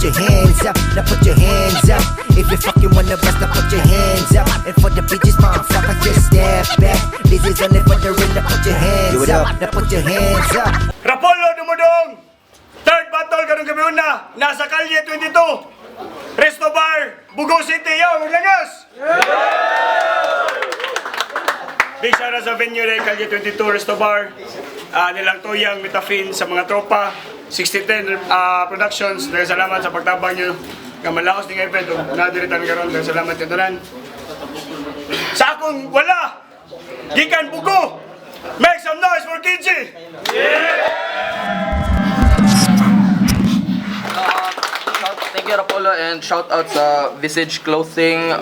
your hands up, now put your hands up. If you fucking wanna bust, now put your hands up. And for the bitches, motherfucker, just step back. This is only for the real, now put your hands up, now put your hands up. Rapolo Dumudong! Third battle karong gabi una, nasa Kalye 22. Resto Bar, Bugo City, yo, Langas! Big shout out sa venue rin, Kalye 22 Resto Bar. Nilang Toyang, Metafin, sa mga tropa, 6010 Productions, dahil salamat sa pagtabang nyo. Nga malaos ni event, ug nadiritan karon, dahil salamat nyo tanan. Sa akong wala, gikan Bugo, make some noise for Kinji! Thank you, Rapolo, and shout out sa Visage Clothing,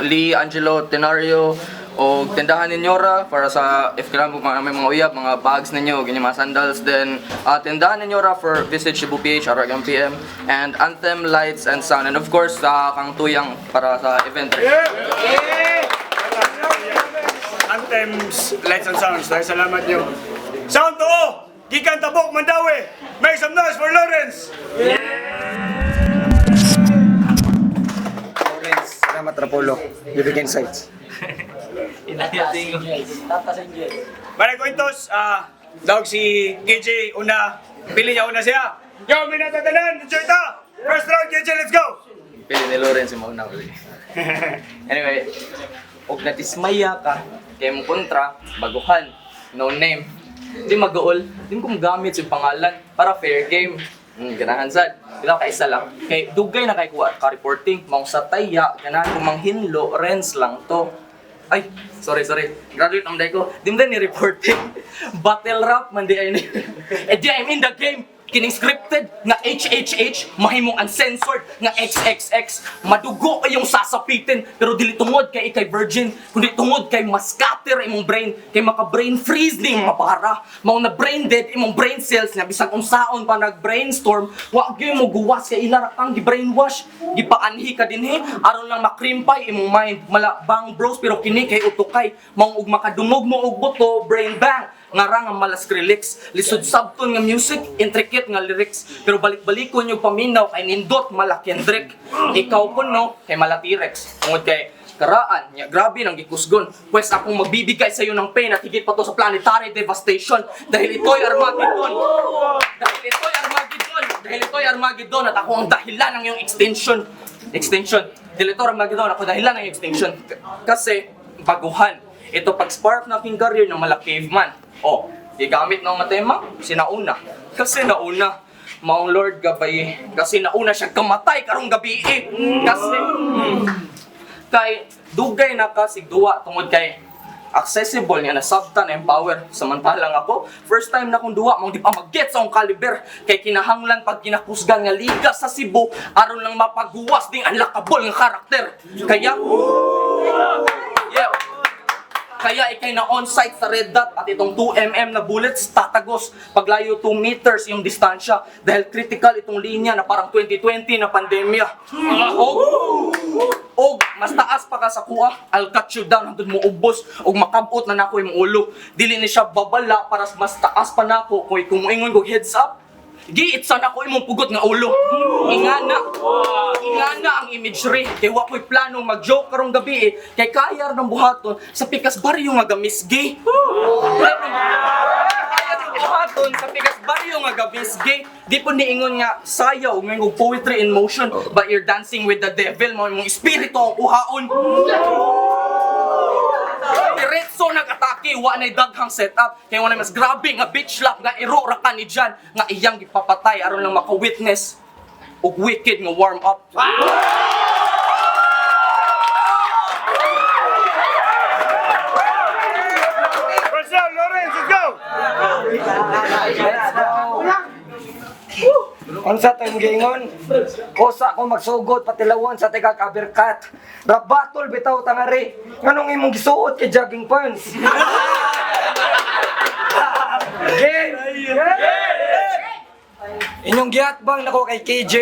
Lee Angelo Tenario, o tindahan ninyo ra para sa if kailangan mo mga may mga uyab, mga bags ninyo, ganyan mga sandals, then tindahan ninyo ra for Visage Cebu PH, RMPM, and Anthem Lights and Sound, and of course sa Kang Tuyang para sa event. Anthems, Lights and Sounds. Dahil salamat nyo. Sound to O! Gikan Tabok, Mandaue! Make some noise for Lawrence! Lawrence, salamat Rapolo. Unique Insights. Maray Kwintos, dawag si KJ una. Pili niya una siya. Yo, minatatanan! Enjoy ta! First round, KJ, let's go! Pili ni Lawrence yung mauna uli. Anyway, og natismaya ka, kay mong kontra, baguhan, no name. Di mag-uol, di ko magamit sa pangalan para fair game. Ganahan sad. Bila ka isa lang. Kay dugay na kay kuha ka reporting, maong sa taya, ganahan ko manghinlo, rents lang to. Ay, sorry, sorry. Graduate ang day ko. Di mo din ni reporting. Battle rap man di ay ni. Eh di I'm in the game. Kining scripted nga HHH mahimong uncensored nga XXX madugo kayong sasapitin pero dili tungod kay ikay virgin kundi tungod kay maskater imong brain kay maka brain freeze ning mga para mao na brain dead imong brain cells nga bisan unsaon pa nag brainstorm wa gyud mo guwas kay ila ra kang gi-brainwash, gipaanhi ka dinhi aron lang makrimpay imong mind. Mala bang bros, pero kini kay utukay mao og makadungog mo og buto, brain bang nga ra nga mala Skrillex. Lisod sabton nga music, intricate nga lyrics, pero balik-balikon yung paminaw kay nindot mala Kendrick. Ikaw kuno kay mala T-Rex tungod kay karaan nya grabe nang gikusgon, pwes akong magbibigay sa iyo ng pain at higit pa to sa planetary devastation dahil ito'y Armageddon, dahil ito'y Armageddon, dahil ito'y Armageddon at ako ang dahilan ng iyong extinction. Extinction. Dahil ito Armageddon, ako dahilan ng iyong extinction. Kasi baguhan ito pag spark na aking career ng mala caveman. O, gigamit ng mga tema, sinauna. Kasi nauna, maong Lord gabay, kasi nauna siya kamatay karong gabi eh. Kasi, kay dugay na ka sigduwa tungod kay accessible niya na sabtan empower, samantalang ako first time na kong duwa mong di pa mag-get sa akong caliber kay kinahanglan pag ginakusgan nga liga sa Cebu aron lang mapaguwas ding unlockable nga karakter. Kaya yeah. Kaya ikay na on-site sa red dot at itong 2 mm na bullets tatagos paglayo 2 meters yung distansya dahil critical itong linya na parang 2020 na pandemya. Og mas taas pa ka sa kuha, I'll cut you down hangtod mo ubos og makabot na nako imong ulo. Dili ni siya babala para mas taas pa nako koy kung moingon kog heads up. Giitsan ako imong pugot nga ulo. Ingana. Ingana ang imagery. Kay wa ko'y plano mag-joke karong gabi eh. Kay kaya ra ng buhaton sa pikas baryo nga gamisgi. Kaya ng buhaton sa pikas baryo nga gamisgi. Di po niingon nga sayaw nga poetry in motion but you're dancing with the devil, mo imong espiritu ang uhaon. Diretso nag-atake, wa na'y daghang setup. Kaya wa na'y mas grabe nga bitch slap nga iro ra ka ni Jan nga iyang gipapatay aron lang maka-witness og wicked nga warm up. First round, Lawrence, let's go! Let's go! Unsa tayong giingon? Kosa ko magsugod patilawan sa tigag aberkat. Rabatol bitaw tangari. Nganong imong gisuot kay jogging pants? Game! Inyong giatbang nako kay KJ.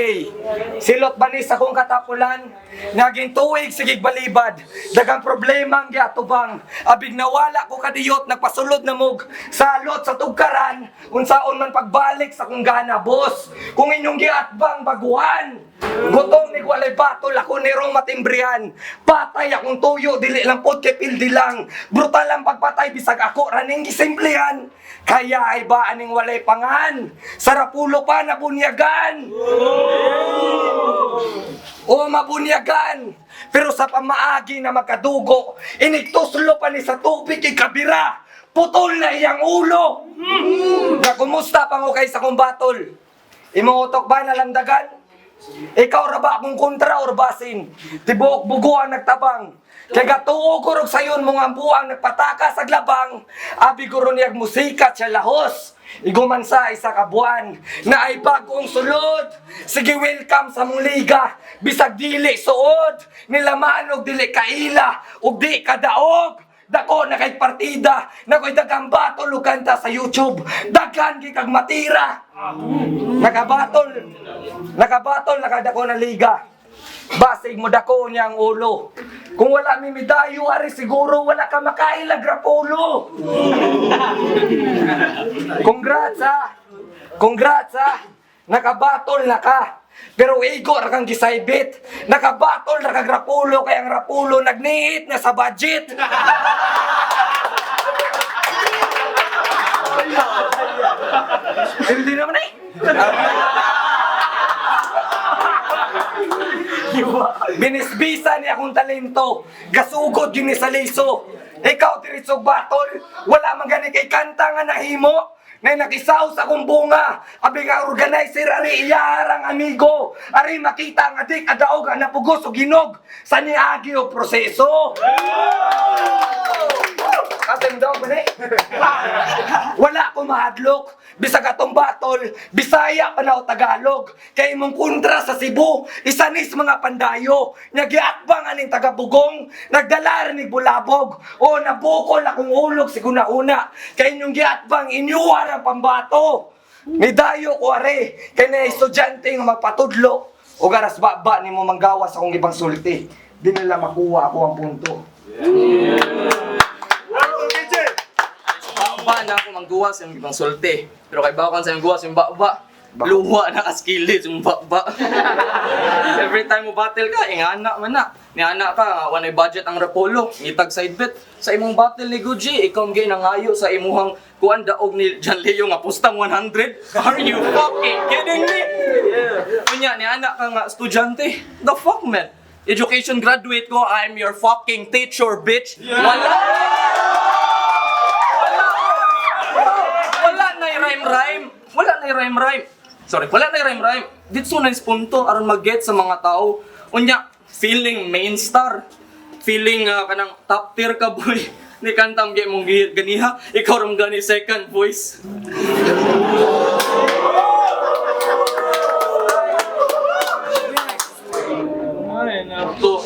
Silot banis akong katapulan. Naging tuig sige balibad. Dagang problema ang giatubang. Abig nawala ko kadiyot nagpasulod na mog salot sa tugkaran. Unsaon man pagbalik sa kong gana, boss. Kung inyong giatbang baguhan. Gutom ni walay batol ako ni Rong matimbrihan. Patay akong tuyo, dili lang pod kay pildi lang. Brutal ang pagpatay bisag ako raning gisimplihan. Kaya ay ba aning walay pangan? Sarapulo pa na bunyagan. O mabunyagan. Pero sa pamaagi na magkadugo, inigtuslo pa ni sa tubig ikabira. Putol na iyang ulo. Na kumusta pa mo kay sa kong batol? Imong utok ba nalandagan? Ikaw ra ba akong kontra or basin? Tibuok buguan nagtabang. Kay gatuo ko rog sayon mong ang buang nagpataka sa glabang. Abi ko ron niyag musika siya lahos. Iguman sa isa ka buwan na ay bagong sulod. Sige, welcome sa mong liga. Bisag dili suod, nilaman og dili kaila ug di kadaog. Dako na kay partida, na ko'y daghang batol ug kanta sa YouTube. Daghan kay kag matira. Nakabatol, nakabatol, nakadako na liga. Basig mo dako niya ang ulo. Kung wala mi midayo, ari siguro wala ka makailag rapolo. Congrats ha! Congrats ha! Nakabatol na ka! Pero igo ra kang gisaybit. Nakabatol na kag rapulo kay ang rapulo nagniit na sa budget. Hindi naman eh. Binisbisa niya akong talento. Gasugod yun ni sa liso. Ikaw diretsog batol. Wala man gani kay kanta nga nahimo. Na nakisaw sa akong bunga. Abi nga organizer ari iyarang amigo. Ari makita nga dik adaog ang napugos og hinog sa niagi og proseso. Ate mo daw ba ni? Wala ko mahadlok. Bisag atong batol, Bisaya pa na o Tagalog. Kay imong kontra sa Cebu, isa nis mga pandayo. Nagiatbang aning taga-Bugong, nagdala rin ni Bulabog. O nabukol akong ulog si una. Kay inyong giatbang inyuar ang pambato. Midayo ko are, kay na estudyante nga magpatudlo. O garas ba nimo manggawas akong ibang sulti. Di nila makuha ako ang punto. Ba na ako mangguwa sa imong ibang sulti. Pero kay bakan sa imong guwa sa imong ba. Luwa na kaskilid sa imong ba. Every time mo battle ka, ingana man na. Niana ka, nga walay budget ang Rapolo, ngitag side bet. Sa imong battle ni Gucci, ikaw ang nangayo sa imuhang kuan daog ni John Leo nga pustang 100. Are you fucking kidding me? Yeah. Unya, niana ka nga estudyante. The fuck, man? Education graduate ko, I'm your fucking teacher, bitch. Wala! Wala na rhyme-rhyme. Wala na rhyme-rhyme. Sorry, wala na rhyme-rhyme. Dito na punto aron mag-get sa mga tao. Unya, feeling main star. Feeling kanang top tier ka, boy. Ni kantang gi mong ganiha, ikaw ram gani second voice. So,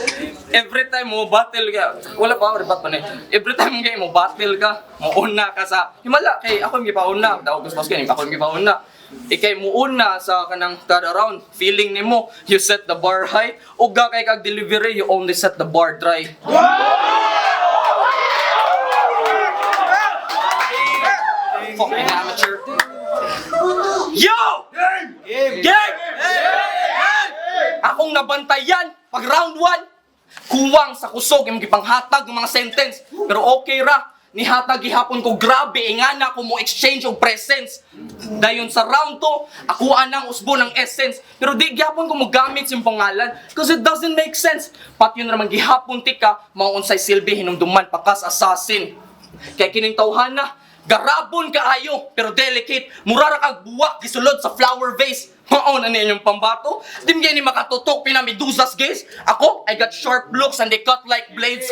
every time mo battle ka, wala pa ako, pa na eh. Every time kay mo battle ka, mo una ka sa, himala, kay ako yung gipauna, daw gusto ko ako yung gipauna. Ikay mo una sa kanang third round, feeling nimo, you set the bar high, uga kay kag delivery, you only set the bar dry. Fucking amateur. Yo! Game! Game! Akong nabantayan pag round 1. Kuwang sa kusog imong gipanghatag ng mga sentence. Pero okay ra, nihatag gihapon ko grabe ingana ko mo exchange og presence. Dayon sa round 2, ako anang usbo ng essence. Pero di gihapon ko mo gamit sa imong pangalan because it doesn't make sense. Pat yun raman gihapon tika mao unsay silbi hinumduman pakas assassin. Kay kining tawhana, garabon kaayo pero delicate, mura ra kag buwak gisulod sa flower vase. Mao na ninyong pambato. Di mo ni makatutok pinamidusas guys. Ako, I got sharp looks and they cut like blades.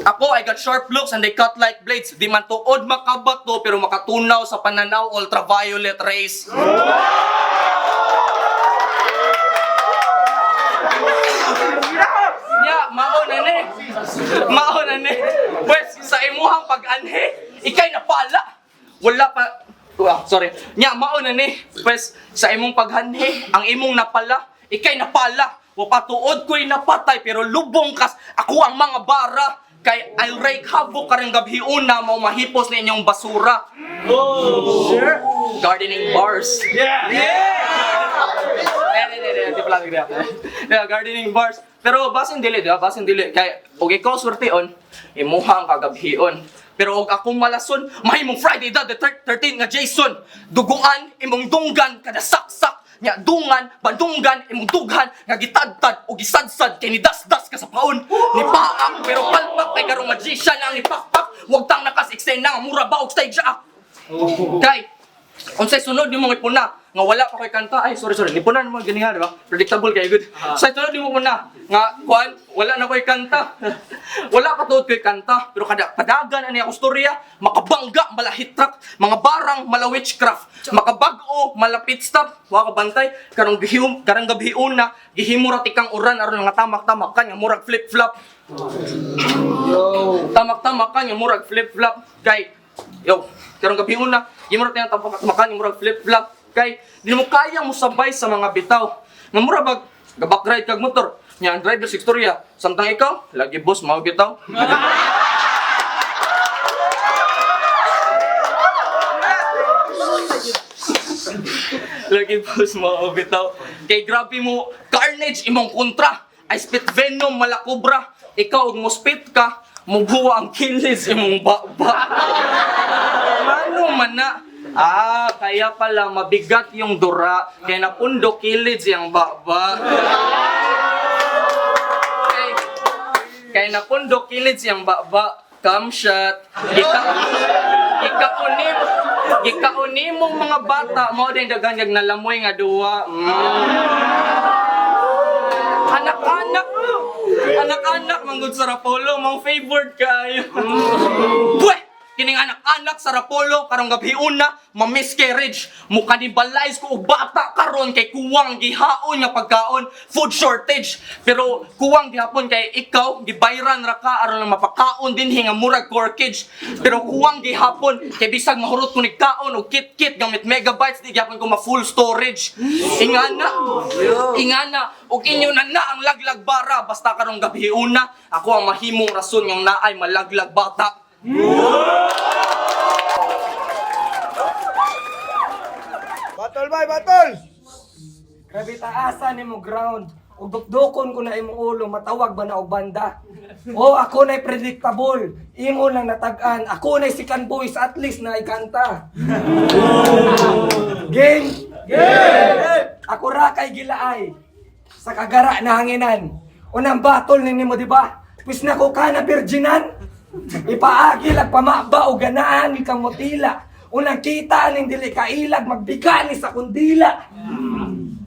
Ako, I got sharp looks and they cut like blades. Di man tuod makabato pero makatunaw sa pananaw ultraviolet rays. Nya, mao na ni. Mao na ni. Pwes, sa imuhang pag-anhe, ikay napala. Wala pa. Well, sorry. Nya, mao na ni. Pwes, sa imong paghanhe, ang imong napala, ikay napala. Wa patuod ko'y napatay, pero lubong kas ako ang mga bara. Kay I'll rake havoc karong gabhiuna mao mahipos na inyong basura. Oh, gardening bars. Yeah! Yeah! Eh, eh, eh, eh, di pala. pala bigla. Yeah, gardening bars. Pero basin dili, di ba? Basin dili. Kay og ikaw swerteon, imuha ang kagabhion. Pero og akong malason, mahimong Friday the 13 nga Jason. Duguan imong dunggan kada saksak nya dungan bandunggan imong dughan nga gitadtad o gisadsad kay ni dasdas ka sa paon ni paak pero palpak kay karong magician ang ipakpak wag tang nakas eksena nga mura ba og stage ah. Kay unsay sunod nimo ipuna nga wala pa koy kanta, ay, sorry, sorry, nipuna nimo gani ha, di ba? Predictable kay good. Say sunod nimo muna nga kuan, wala na koy kanta, wala pa tuod koy kanta, pero kada padagan ani ako storya, makabangga mala hit track, mga barang mala witchcraft, makabag-o mala pit stop, wa ka bantay karong gihim karang gabi una gihimo ra tikang uran aron nga tamak-tamak kan nga murag flip flop, tamak-tamak kan nga murag flip flop. Kay yo karong gabi una gihimo ra tikang tamak-tamakan nga murag flip flop, kay di mo kaya mo sabay sa mga bitaw nga mura bag gabak ride kag motor nya ang driver sa istorya samtang ikaw lagi boss mao bitaw. Lagi boss mo bitaw. Kay grabe mo carnage imong kontra. I spit venom mala cobra. Ikaw og mo spit ka, mubuwa ang kilis imong baba. Ano man na? Ah, kaya pala mabigat yung dura. Kaya napundo kilids yung baba. Kay, kay napundo kilids yung baba. Come shot. Gika, gikaunim, gikaunim mong mga bata. Mao din daghan kag nalamoy nga duwa. Anak-anak, anak-anak manggod sa Rapolo, mong favored kayo. Buwe! Kining anak-anak sa Rapolo karong gabi una, ma-miscarriage. Mukanibalize ko og bata karon kay kuwang gihaon nga pagkaon, food shortage. Pero kuwang gihapon kay ikaw gibayran ra ka aron lang mapakaon dinhi nga murag corkage. Pero kuwang gihapon kay bisag mahurot ko ni kaon og kit-kit gamit megabytes di gihapon ko ma full storage. Ingana, ingana og inyo na na ang laglag bara basta karong gabi una ako ang mahimong rason nga naay malaglag bata. Batol bay, batol! Grabe taasan nimo ground. Ug dukdukon ko na imong ulo, matawag ba na og banda? O ako na'y predictable. Imo lang natag-an. Ako na'y sikan boys, at least na ikanta. Game! Game! Ako ra kay gilaay. Sa kagara na hanginan. Unang batol ni nimo, di ba? Pwis na ko ka na virginan. Ipaagil ang pamaba o ganaan ni kamotila. Unang kita ning dili kailag magbigani sa kundila.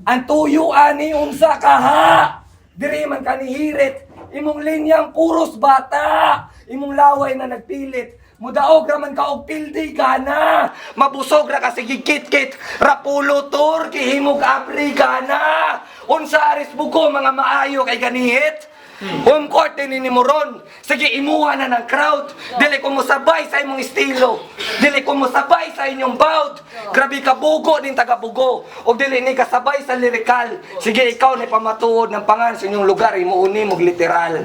Ang tuyo ani unsa ka ha? Diri man kanihirit imong linyang puros bata. Imong laway na nagpilit. Mudaog ra man ka og pildi gana. Mabusog ra ka sige kit-kit. Rapulo tour kihimog Afrikana. Unsa aris bugo mga maayo kay ganihit? Home court din ni Moron. Sige, imuha na ng crowd. Dili ko mosabay sa imong estilo. Dili ko mosabay sa inyong bout. Grabe ka bugo din taga bugo. Og dili ni kasabay sa lirikal. Sige, ikaw na pamatuod ng pangan sa inyong lugar. Imuuni mog literal.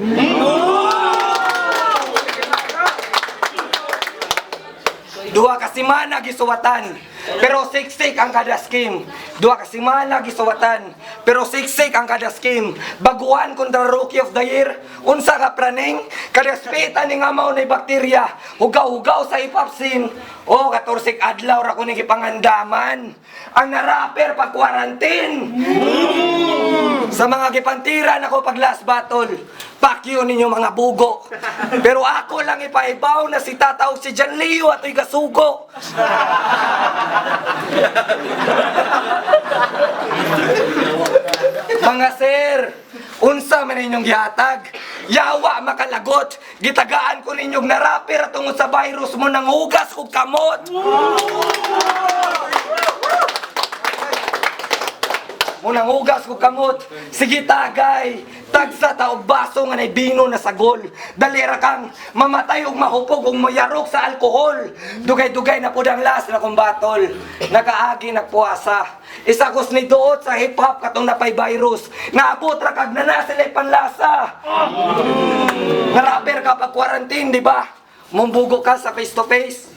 Duha ka semana gisuwatan, pero siksik ang kada scheme. Duha ka semana gisuwatan, pero siksik ang kada scheme. Baguan kontra Rookie of the Year, unsa ka praning? Kada spit ani nga mao nay bakterya. Hugaw-hugaw sa hip hop scene. Oh, 14 adlaw ra ko ni gipangandaman. Ang na-rapper pag quarantine. Sa mga gipantira nako pag last battle, pakyo ninyo mga bugo. Pero ako lang ipaibaw na si Tata og si John Leo ato'y gasugo. Mga sir, unsa man inyong gihatag? Yawa makalagot, gitagaan ko ninyong narapir tungod sa virus mo nang hugas kog kamot. Munang hugas ko kamot. Sige tagay. Tagsa ta og baso nga nay bino na sagol. Dalira kang mamatay og mahupog og mayarok sa alkohol. Dugay-dugay na pud ang last na kong batol. Nakaagi nagpuasa. Isa kos ni duot sa hip hop katong napay virus. Naabot ra kag nana sila panlasa. Nga rapper ka pag quarantine, di ba? Mumbugo ka sa face to face.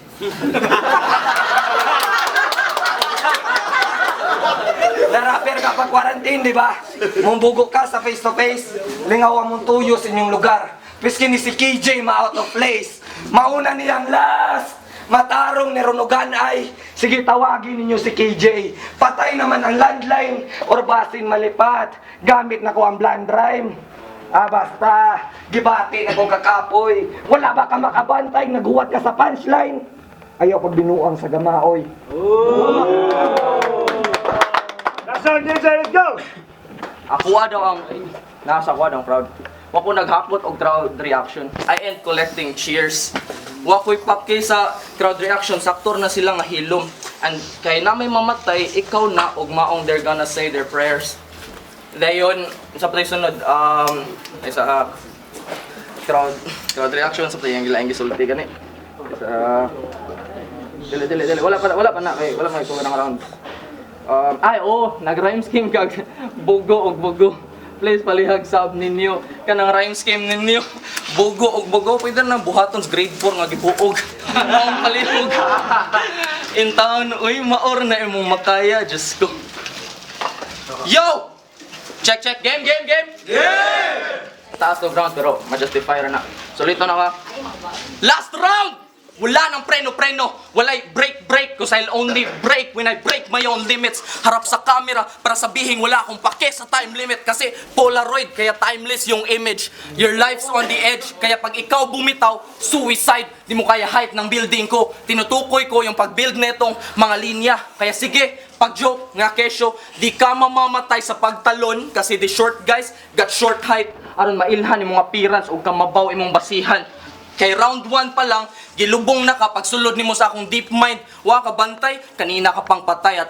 Na-rapper ka pag quarantine, di ba? Mumbugo ka sa face to face, lingaw ang mong tuyo sa inyong lugar. Piski ni si KJ ma-out of place. Mauna niyang last. Matarong ni Ronogan ay, sige, tawagin ninyo si KJ. Patay naman ang landline or basin malipat. Gamit na ko ang blind rhyme. Ah, basta, gibati na kong kakapoy. Wala ba ka makabantay, naguwat ka sa punchline? Ayaw pag binuang sa gamaoy. Last round, DJ, let's go! Ako daw ang nasa ako daw ang crowd. Wa ko naghakot og crowd reaction. I ain't collecting cheers. Wa ko'y pake sa crowd reaction, saktor na sila nga hilom. And kay na may mamatay, ikaw na og maong they're gonna say their prayers. Dayon sa play sunod ay sa crowd crowd reaction sa play ang gilaing gisulti gani. Sa dili dili dili wala pa na kay wala may ng round. Ay, oh, nag-rhyme scheme kag bugo og bugo. Please palihag sub ninyo. Kanang rhyme scheme ninyo. Bugo og bugo pwede na buhaton sa grade 4 nga gibuog. Maong palihog. In town, uy, maor na imong makaya, Diyos ko. Yo! Check, check. Game, game, game! Game! Taas ng round pero ma-justify ra na. Solito na ka. Last round! Wala nang preno-preno, walay break-break cause I'll only break when I break my own limits. Harap sa camera para sabihin wala akong pake sa time limit kasi Polaroid kaya timeless yung image. Your life's on the edge kaya pag ikaw bumitaw, suicide. Di mo kaya height ng building ko. Tinutukoy ko yung pag-build netong mga linya. Kaya sige, pag-joke nga kesyo, di ka mamamatay sa pagtalon kasi the short guys got short height aron mailhan imong appearance ug kamabaw imong basihan. Kay round 1 pa lang, gilubong na ka pagsulod nimo sa akong deep mind. Wa ka bantay, kanina ka pang patay at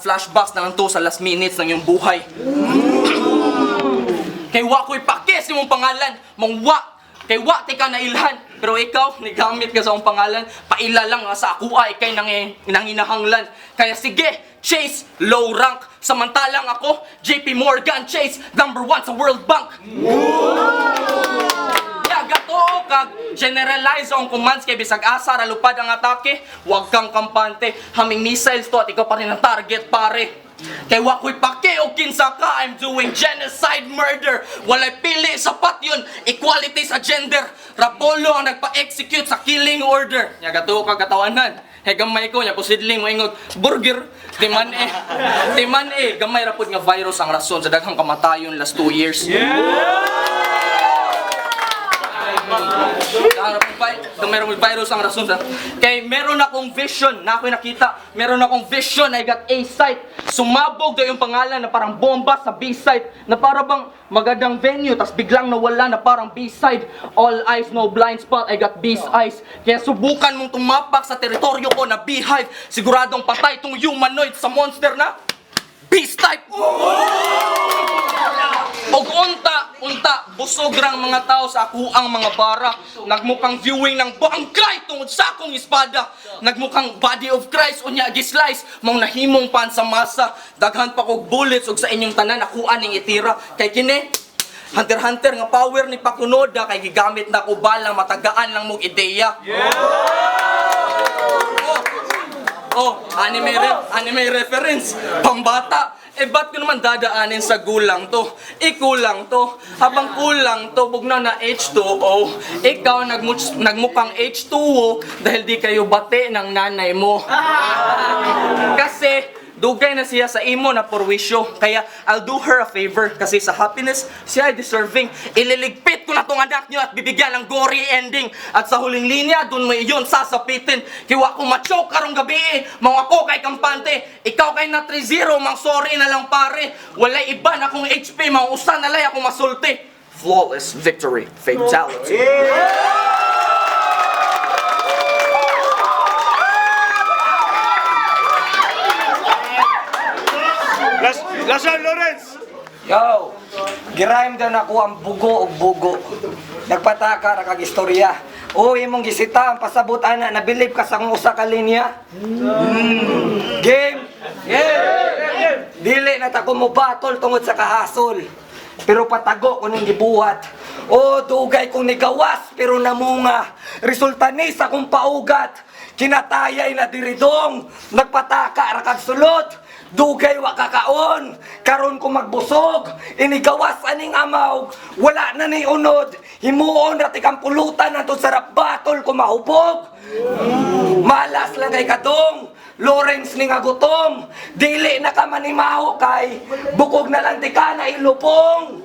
flashbacks na lang to sa last minutes ng iyong buhay. Kay wa ko'y pake sa imong pangalan, mong wa kay wa ti ka nailhan. Pero ikaw, nigamit ka sa akong pangalan, paila lang nga sa akuha, ikay nanginahanglan. Kaya sige, Chase, low rank. Samantalang ako, JP Morgan Chase, number one sa World Bank. Ya, gatoo kag generalize ang commands kay bisag asa ra lupad ang atake, wag kang kampante. Haming missiles to at ikaw pa rin ang target, pare. Kay wa ko'y pake o kinsa ka, I'm doing genocide murder. Walay pili, sapat yun, equality sa gender. Rapolo ang nagpa-execute sa killing order. Nya gatuo kag katawanan. Hey, gamay ko, nya pusidling mo ingog, burger. Timan eh, timan eh, gamay ra pud nga virus ang rason sa daghang kamatayon last 2 years. Meron pong virus ang rason sa. Kay meron akong vision na ako'y nakita. Meron akong vision, I got A sight. Sumabog daw yung pangalan na parang bomba sa B side. Na para bang magandang venue, tas biglang nawala na parang B side. All eyes, no blind spot, I got beast eyes. Kaya subukan mong tumapak sa teritoryo ko na beehive. Siguradong patay tong humanoid sa monster na beast type. Og unta, unta, busog rang mga tao sa akuang mga bara. Nagmukhang viewing ng bangkay tungod sa akong espada. Nagmukhang body of Christ unya gislice mong nahimong pan sa masa. Daghan pa kog bullets ug sa inyong tanan akuan ning itira. Kay kini Hunter Hunter nga power ni Pakunoda kay gigamit na ko balang matagaan lang mong ideya. Oh, oh, anime reference. Pambata. Eh, ba't ko naman dadaanin sa gulang to? Ikulang to. Habang kulang to, bugnaw na H2O. Ikaw nagmukhang H2O dahil di kayo bate ng nanay mo. Kasi dugay na siya sa imo na porwisyo. Kaya I'll do her a favor kasi sa happiness siya ay deserving. Ililigpit ko na tong anak niyo at bibigyan ng gory ending. At sa huling linya, dun mo iyon sasapitin. Kiwa ko ma-choke karong gabi eh. Mga ako kay kampante. Ikaw kay na 3-0, mang sorry na lang pare. Walay iba na akong HP, mga usan na lang ako masulti. Flawless victory, fatality. Last, last round, Lawrence! Yo, girime daw na ako ang bugo og bugo. Nagpataka ra kag istorya. O imong gisita ang pasabot ana, nabilib ka sa akong usa ka linya. Game. Game. Dili na ta ko mo battle tungod sa kahasol. Pero patago ko ning gibuhat. O dugay kong nigawas pero namunga. Resulta ni sa akong paugat. Kinatayay na diridong. Nagpataka ra kag sulod. Dugay wa kakaon, karon ko magbusog, inigawas aning amaw, wala na ni unod, himuon ra tikang pulutan antod sarap batol ko mahubog. Malas lang kay kadong, Lawrence ni nga gutom, dili na ka manimaho kay, bukog na lang ti ka na ilupong.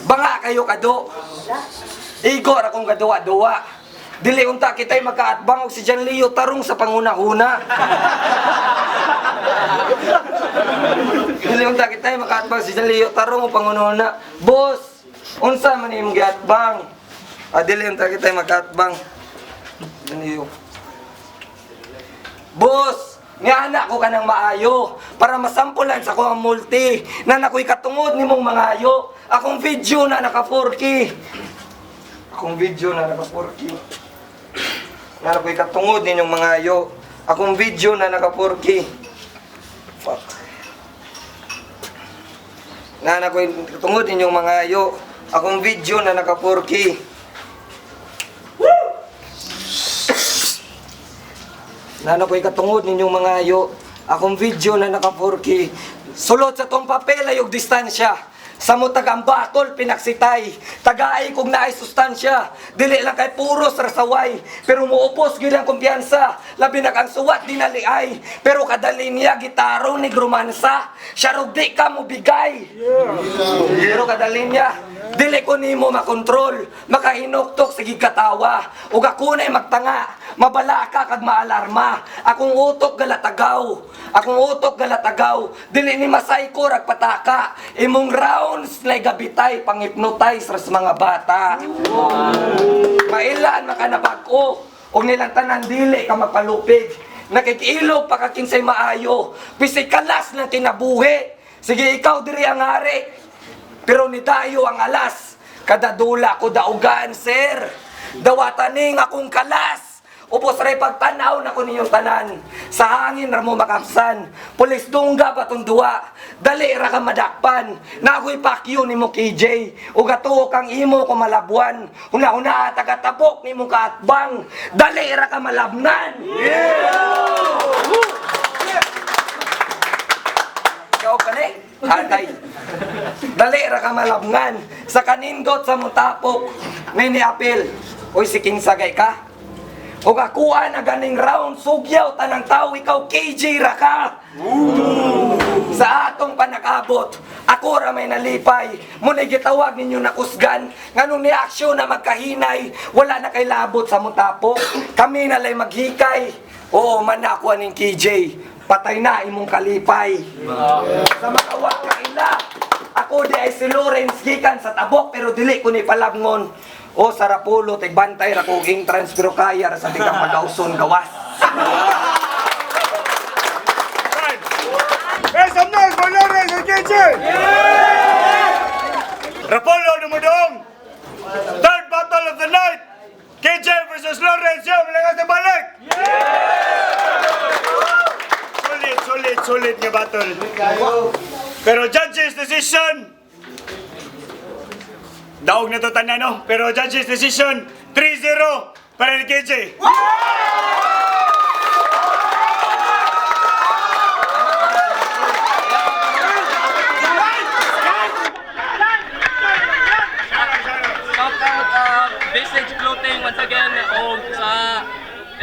Banga kayo kado. Igor akong kaduwa-duwa. Dili unta kita'y makaatbang og si John Leo tarong sa panguna-una. Dili unta kita'y makaatbang si John Leo tarong o panguna-una. Boss, unsa man imong giatbang? Ah, dili unta kita'y makaatbang. John Leo. Boss, nga ko kanang maayo para masampulan sa ko ang multi na nakoy katungod nimong mangayo. Akong video na naka 4K. Akong video na naka 4K. Na nakoy katungod ninyong mangayo. Akong video na naka 4K. Fuck. Na nakoy katungod ninyong mangayo. Akong video na naka 4K. Nano ko'y katungod ninyong mga ayo. Akong video na naka 4K. Sulod sa tong papel ay og distansya. Sa mo taga ang batol pinaksitay. Tagaay kog naay sustansya. Dili lang kay puros rasaway. Pero muupos gyud ang kumpiyansa. Labi na kang suwat dinaliay. Pero kada linya gitaro ni romansa. Siya rog di ka mo bigay. Pero kada linya, dili ko nimo makontrol, makahinuktok sige katawa, ug ako na'y magtanga, mabalaka kag maalarma. Akong utok galatagaw, akong utok galatagaw, dili ni masay ko rag pataka. Imong rounds lay gabitay pang-hypnotize ras mga bata. Mailan makanabag-o, ug nilang tanan dili ka magpalupig. Nakikilog pa ka kinsay maayo, pisikalas ng kinabuhi. Sige ikaw diri ang hari, pero ni tayo ang alas. Kada dula ko daugan, sir. Dawataning akong kalas. Ubos ray pagtanaw na ko ninyong tanan. Sa hangin ra mo makamsan. Pulis dungga batong duwa. Dali ra ka madakpan. Nagoy pakyo nimo KJ. Ug atuo kang imo ko malabuan. Una-una tagatabok nimo kaatbang. Dali ra ka malabnan. Ikaw ka ni? Atay. Dali ra ka malabngan. Sa kanindot sa mutapok. Nini apil. Uy, si King Sagay ka. Ug akuan na ganing round sugyaw tanang tao ikaw KJ ra ka. Sa atong panakabot, ako ra may nalipay. Muna'y gitawag ninyo na kusgan. Nganong ni aksyon na magkahinay, wala na kay labot sa mutapok. Kami na lay maghikay. Oo, man na ako aning KJ. Patay na imong kalipay. Sa makawa ka ila. Ako di ay si Lawrence gikan sa tabok pero dili ko ni palabngon. O sa Rapulo, tigbantay ra ko entrance pero kaya ra sa tigang pagauson gawas. Make some noise for Lawrence and KJ! Rapolo Dumudong! Third battle of the night! KJ versus Lawrence! Yo, malakas na balik! Solid, solid, solid nga battle. Pero judges decision! Daog na to tanan, no? Pero judges decision, 3-0 para ni KJ. Shout out Visage Clothing once again og sa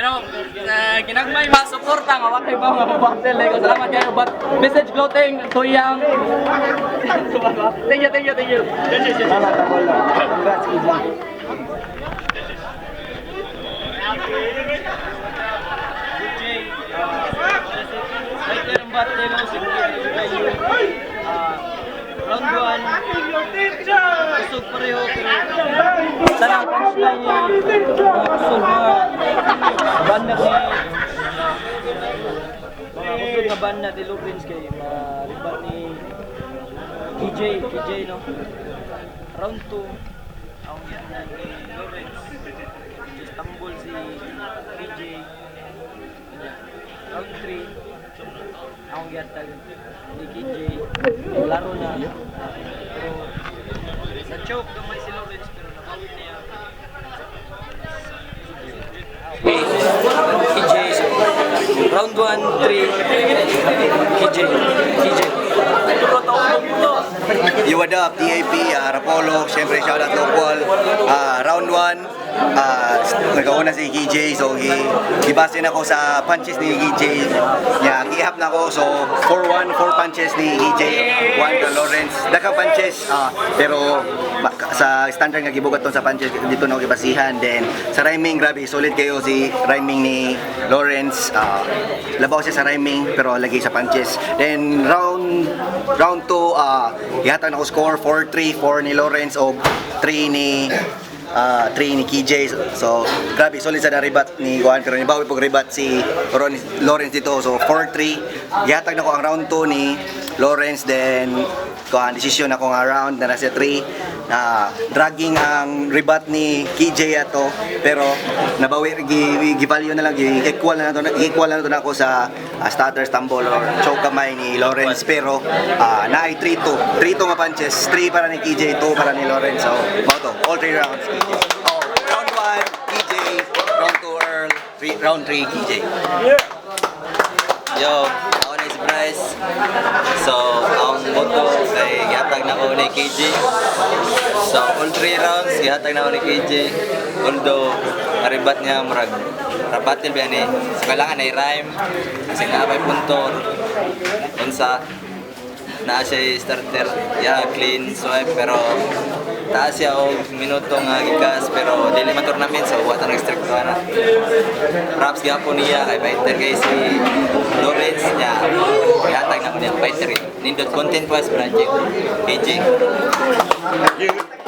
sa ginagmay mga suporta nga wa kay ba nga battle like salamat kayo but Visage Clothing tuyang. Thank you, thank you, thank you. Salamat, Apollo. Congrats, KJ. Round 1, kusog pareho pero tanang punchline niya, mga kusog nga banda ni mga kusog nga banda ni Lawrence kay maribat ni KJ, KJ no. Round 2, ang gitna ni Lawrence, stumble si KJ. Round 3, akong gihatag ni KJ, laro na. Pero sa choke gamay si Lawrence pero nabawi niya. KJ, so Round 1, 3, KJ. KJ. Yo, what up, TAP, Rapolo, syempre shoutout local. Round 1, nagkauna si KJ, so gibase na ko sa punches ni KJ. Yeah, gihap na ko, so 4-1, 4 punches ni KJ, 1 ka Lawrence. Daghang punches, pero sa standard nga gibugat sa punches, dito na ako gibasihan. Then sa rhyming, grabe, solid kayo si rhyming ni Lawrence. Labaw siya sa rhyming, pero lagi sa punches. Then round round 2, gihatag na ko score 4-3, 4 ni Lawrence o 3 ni KJ. So, grabe, solid sa na-rebat ni Juan. Pero nibawi pag rebat si Lawrence dito. So, 4-3. Gihatag na ko ang round 2 ni Lawrence. Then, kuan decision ako nga round na nasa 3 na dragging ang rebat ni KJ ato, pero nabawi, gi value na lang, gi equal na to, equal na to na ako sa stutter stumble or choke kamay ni Lawrence, pero naay 3-2, 3-2 nga punches, 3 para ni KJ, 2 para ni Lawrence. So mao to, all 3 rounds KJ. Oh, round 1 KJ, round 2 Earl, round 3 KJ. Yo, ako na si Bryce. So, ang boto kay gihatag na ko ni KJ. So, all three rounds, gihatag na ko ni KJ. Although, aribat niya, murag, rabatil ba ni. So, kailangan na rhyme. Kasi naa may punto. Unsa, naa siya starter. Yeah, clean, swipe, pero taas siya og minuto nga gikas, pero dili man tournament, so wa ta nag-strict na. Props gyapon niya kay fighter kay si Lawrence niya. Gihatag na ko niya fighter. Nindot content wise project. KJ. You.